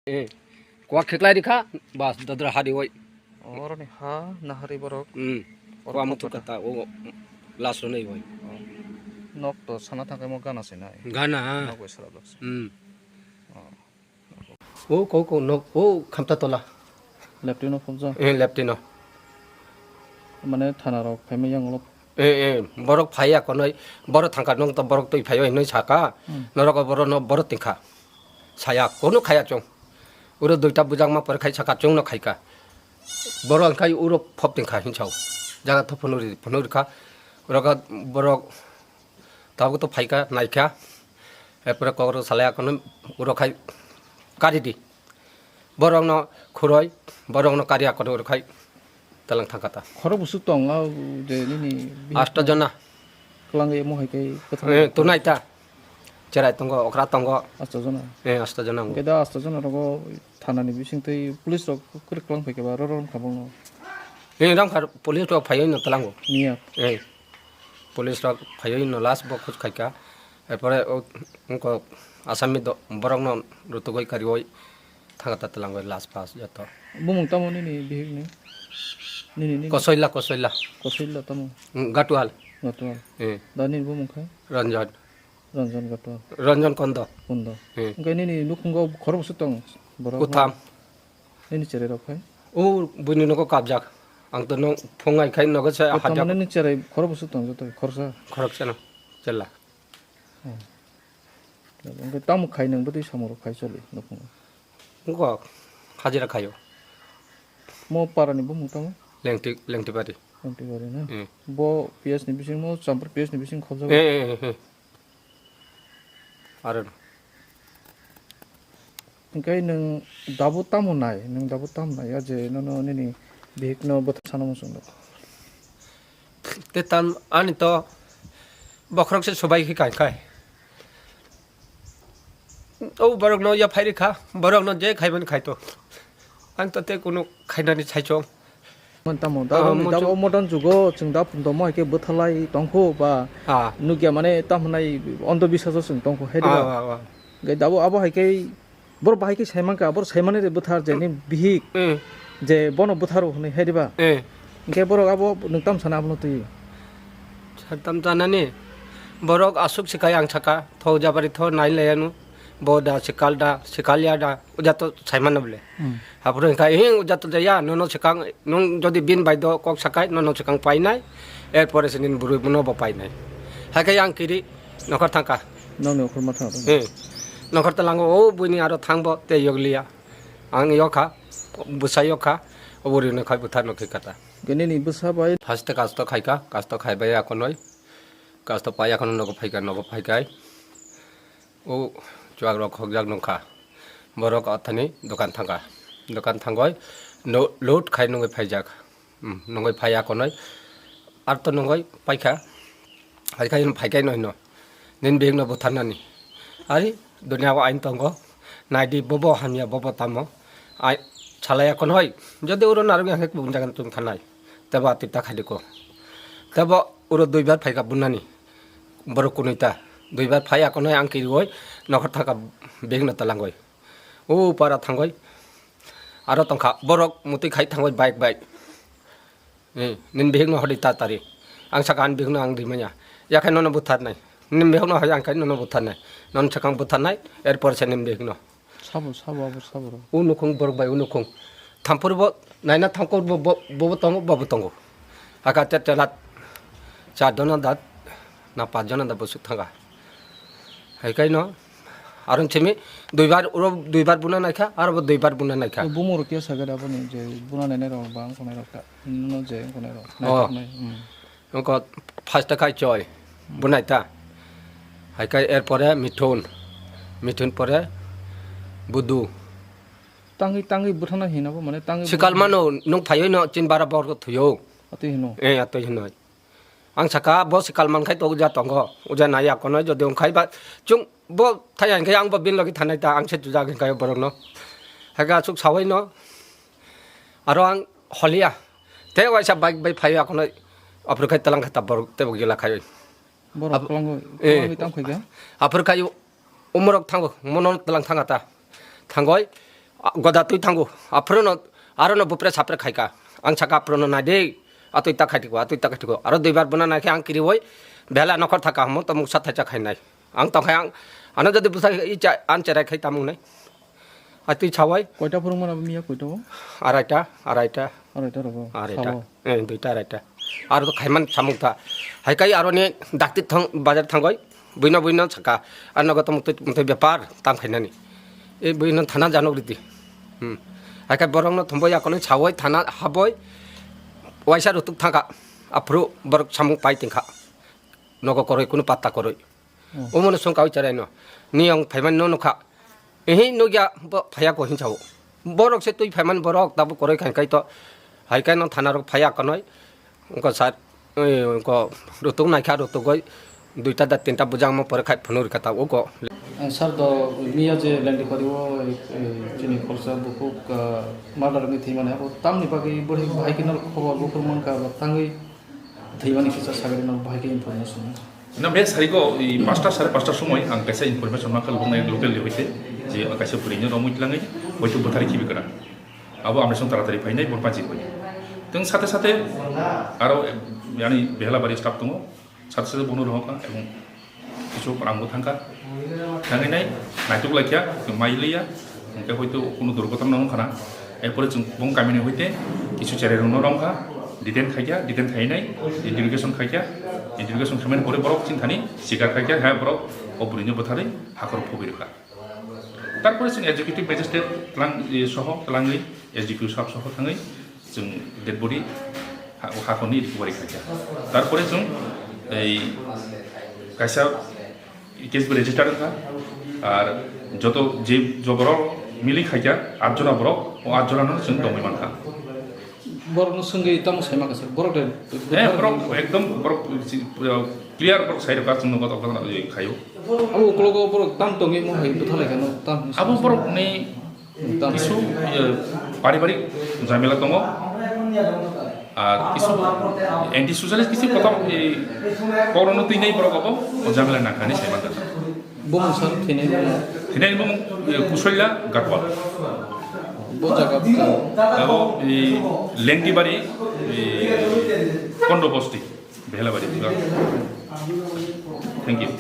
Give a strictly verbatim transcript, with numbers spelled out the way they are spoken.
Eh, kuak kheklai rikha, bas, dadra hari oi. Oroni ha nahari borok. Hmm. Orok kuak mutu kota. Kata, o, last ro nei oi. Oh. Nok to sana thangkai mo gana se nai. Gana, ha. Nok bai sara dos. Hmm. Oh. O, ko, ko, nok, o, khamta tola. Leptino phobja. Eh, leptino. Mane thana rok phaima yang ulo. Eh, eh, borok phaiya konoi, borok thangka nung to borok twi phaio hinoi saka, hmm, norok o borok no borok tingkha. Saya, kono khaya chwng. Uro duita bujak ma pore khai saka chwng no khaika. Borok khai uro phop tingkha hinsao. Jaga to phunuri, phunuri kha. Uro ka borok tabuk to phaika, naikha. Epore kokro salai akono uro khai kari di. Borok no khuroi, borok no kari akono uro khai talang thangka ta. Khoro busuk tong, ah, je nini bihik Asto jona. Kwlangwi omo hai khe kwthang. Eh, tunai ta. Cherai tongo, okra tongo. Asto jona. Eh, asto jona. Hwnkhe da asto jona rogo thanani bising twi police rok kwrwk kwlang phaikhe ba roro wngkha bongno. Eh, rang phar police rok phaiwi no tlango. Miya. Eh. Police rok phaiwi no last bo khoj khaika. Erpore o wngkok asami do-, borok no rutugwi kariwi thangata twlangwi last pass joto. Bumung tamo nini bihik ni? Nini, nini? Kosoila, Kosoila. Kosoila tamo? Mm, Gatual. Gatual. Eh. Da nini bumung khai? Ranjan. Ranjan Gatual. Ranjan Kondo. Kondo. Eh. Hwnkhe nini nukhungo khoroksa tong borok? Kutham. Nini cherai rok khai? O buini nogo kabjak. Ang to no phungai khai nogo se. Kutham hajak. Mane nini cherai khoroksa tong joto khoroksa? Khoroksa no. Chela. Hmm. Hwnkhe tamo khai nwng bwtwi samung rok khai choli nukhungo? Wngkha hajira khaio. Mo para ni bumung tamo? Lengti, Lengtibari. Lengtibari na? Hmm. Bo P S ni bising mo, Champur P S ni bising khobjago? Eh, eh, eh, eh. Aro no. Hwnkhe nwng dabu tamo nai, nwng dabu tamo nai, ya je nono nini bihik no bwthar sana muchung do. Te tam ani to bokhorok se subai khe kai kai. O borok no ya phai rikha, borok no je khai mani khai to. Ang to te kunu khainani saichung. Man tamo, da Ah, rok ni muchung. Da o modern jugo chwng da phundomo hai khe bwthalai tongkho ba Ah. Nukya mane tamo nai ondo biswaso chwng tongkho hai Ah, diba. Ah, ah. Gai da bo abo hai khe Borok bahai khe sai mankha, borok sai mani de bwthar je ni bihik Hmm. Je bono bwtharo hwnwi hai diba? Hmm. Hwnkhe borok abo nwng tam sana abono twi? Tam sanani borok aswk swkai ang saka, tho jabari tho nai laiya nu, bo da swkal da, swkal ya da, uja to sai mano bole. Hmm. Aphuru hwnkha, "Hing, uja to jaya, nono swkang, nwng jodi bin bai do kok sakai, nono swkang painai, er pore se nini bwrwi bono bo painai." Hai khe ang kiri nokhor thangkha. Nokni okhorma thang. Hmm. Nokhor tlango, o buini aro thangbo tei yokliya. Ang yokha, bwsa yokha, obo rino khai bwtharno khe kata. Gwnini bwsa bai. Haste kasto khaika, kasto khaibai akonoi. Kasto pai akono nogo phaika, nogo phaikai. O chuak rok khokjak nungkha. Borok athani dokan thangkha. Dokan thangoi no load khai nungwi phaijak. Hmm, nungwi phai akonoi. Ar to nungwi paikha. Hai khai phaikai no hino. Nini bihik no butharnani. Ari dunia o ain tongo. Naidi bobo hamya bobo tamo. Ai salai akonoi. Jodi uro narwk ya hek bun jagan tung thanai. Tebo atita khaliko. Tebo uro duibar phaika bunani. Borok kunui ta. Duibar phai akonoi ang kirioi. Nokhor thaka bihik no talangoi. O para thangoi. Aro tongkha borok mutwi khai thangoi bike bai. Eh, nini bihikno hodi ta tari. Ang saka ani bihikno ang rimanya. Yakhai nono butharnai. Nini bihikno hai ang khai nono butharnai. Nono sakang butharnai, erpor se nini bihikno. Sabo, sabo, abor sabo ro. U nukhung borok bai u nukhung. Thampur bo naina thangkur bo, bo, bo, bo tongo, bo, bo tongo. Aka te telat. Char jona dat, na panch jona dat bo suk thanga. Hai kaino, aroni simi duibar, uro duibar buna naikha, aro bo duibar buna naikha. Bumung rok khe saga da boni je buna nainai rok ba wngkha nai rok ta. No je wngkha nai rok. Oh. Naithok nai, hmm. Wngkha first ta khai choi, bunai ta. Hai kai er pore mithun, mithun pore budu. Tangwi, tangwi bwthana hina bo mane tangwi. Sikal bwthana mano, nung phaiwi no chin bara bor thuyo. Atwi hino. Eh, atwi hino. Ang saka bo sikal man khai to uja tongo. Uja naya kono jodi wngkhai ba chung bo thai ang khai ang bo bin logi thanai ta ang se tuja ang khai borok no. Hai ga chuk sawai no. Aro ang holia. Te waisa bike bai phai akono aphuru khai talang kha ta borok te bo gila khai. Borok Ap-, kwlangwi, eh, kwlangwi tamo khai kha? Aphuru khai umorok thango, mono talang thanga ta. Thangoi A, goda twi thango. Aphuru no, aro no bupre sapre khaika. Ang saka aphuru no nai de. Atwi ta khaitiko, atwi ta khaitiko. Aro duibar buna naikhe ang kiriwi bela nokhor thaka hamo to muksa thacha khainai. Ang tongkhai ang, ano jodi bwsa icha an cherai khai tamung nai. Atwi chawai. Koita phurung mana miya koita bo? Araita, araita. Araita rogo. Araita. Sabo. Eh, duita araita. Aro to khaiman samung ta. Hai kai aro ni dakti thang, bazar thangoi. Buino buino saka. Ano goto mutui, mutui bepar tam khainani. E buino thana janok riti. Hmm. Hai kai borok no thumbo yakono chawai thana haboi. Waisa rutuk thangka. Aphuru borok samung pai tingkha. Nogo koroi kunu patta koroi. Hmm. Omono songka oi cherai no. Ni ang phaiman no nukha. Ehe, nukya, bo phaya ko hinsa o. Borok se twi phaiman borok, tabuk koroi khan kai to. Hai kai no thana rok phaya kanoi. Ko sar, eh, ko rutuk naikha, rutuk goi. Duita da tinta bujang mo pore khai phunuk rikha ta o ko. Ang sar do miya je lengdi kori o, eh, chini khorsa bukuk, ah, murder ni thimani abo tamni bagwi bwrwi bahai khe no khobor buphur mankha, abo tangwi thwimani kisa sagri no bahai khe information. Na be sarigo i pasta sare pasta somoi ang kaisa information mankha local, local ni hoite je kaisa bwrwi no romwi tlangwi hoito bwthari khibi kana. Abo amre song taratari phainai bon panchi koi. Teng sate sate aro yani behela bari staff tongo. Sate sate bono rohokha ebong kisu rangbo thangkha. Thangwi nai naituk laikha, mai liya, hingke hoito kono durghotona wngkha na. Erpore chwng bong kamini hoite kisu cherai rokno romkha, detain khaikha, detain khainai, interrogation khaikha, interrogation khaimani pore borok chini thani sikar khaikha, ha borok o bwrwino bwtharwi hakhor phobwi rwkha. Tarpore chwng executive magistrate tlang, eh, soho tlangwi S D P O sahab soho thangwi chwng dead body ha-, hakhorni recovery khaikha. Tarpore chwng ei kaisa case bo register wngkha. Ar joto je joborok mili khaikha at jona borok, o at jona no chwng tongwi mankha. Borok no swngwi tamo sai maka sir, borok de. Eh, borok ekdom borok si, uh, clear borok sai rwkha chwng no gotok gotok nai khaio. Abo uklogo borok tam tongwi mo hai bwtha lai kha no tam. Abo borok ni tam kisu, uh, paribarik jamela tongo. Ar kisu anti socialist kisu kotor, eh, korono twi nai borok abo o jamela nangkha ni sai mankha. Bumung sir, thini bumung. Thini bumung, eh, Kusoila Gatwal. Bo jaga bwkha. Abo, eh, Lengtibari, eh, Kondo Bosti, Behelabari bwkha. Thank you.